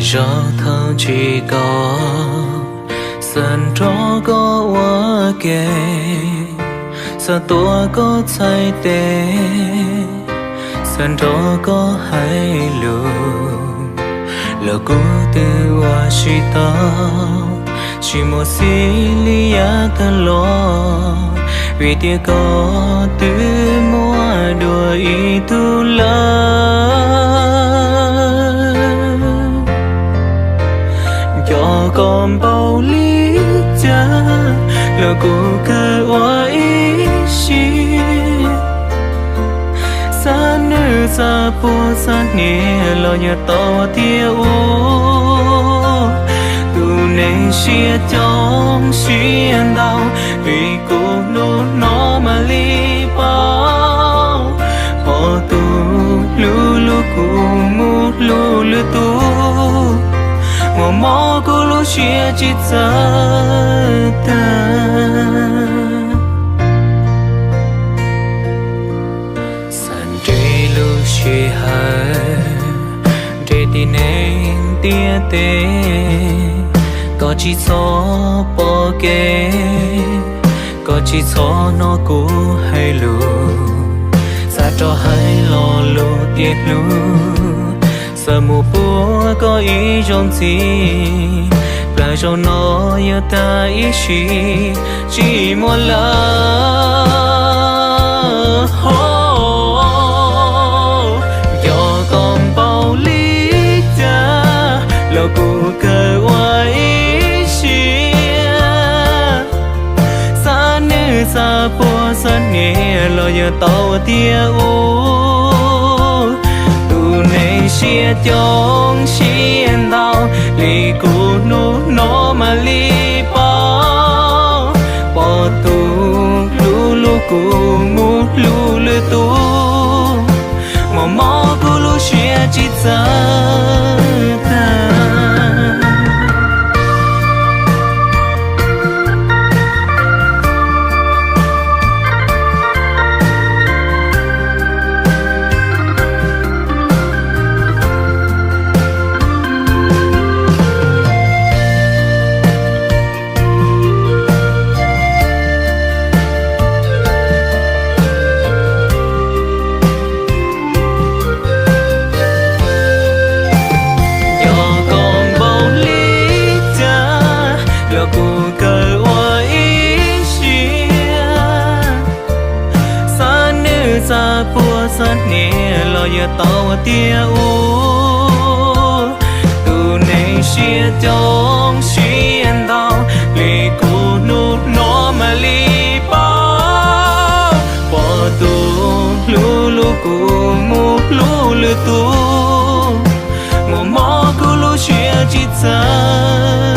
Zov thaum ntsis koj, xav nrog koj ua ke, xav tuav koj txhais tes, xav nrog koj hais lus, los kuv twb ua tsis tau, tsis muaj xis li yav tag los, vim tias koj twb muaj dua ib tug lawm. Nco koj npaum li cas los kuv kawg ua ib siab. Xav nws xav puag xav hniav los yuav tau tiag ua. Tus neeg siab coob siab ntau li kuv hnub no mam li paub. Pom tus hlub hlub kuv mus hlub lwm tus, muaj mob kuv lub siab tsis txawj tag. Xav nres lub sij hawm, nres tim neeg ntiaj teb, koj tsis txhob pom kev, koj tsis txhob hnov kuv hais lus. Xav rov hais lo lus tias hlub, xav mus puag koj ib zaug ntxiv. Plaub zaug no yuav tag ib sim, tsis muaj lawm ho. Nco koj npaum li cas los kuv kawg ua ib siab. Xav nws xav puag xav hniav los yuav tau tiag ua. Tus neeg siab coob siab ntau li kuv hnub no mam li paub. Pom tus hlub hlub kuv mus hlub lwm tus, muaj mob kuv lub siab tsis txawj tag. Nco koj npaum li cas los kuv kawg ua ib siab. Xav nws xav puag xav hniav los yuav tau tiag ua. Tus neeg siab coob siab ntau li kuv hnub no mam li paub. Pom tus hlub hlub kuv mus hlub lwm tus, muaj mob kuv lub siab tsis txawj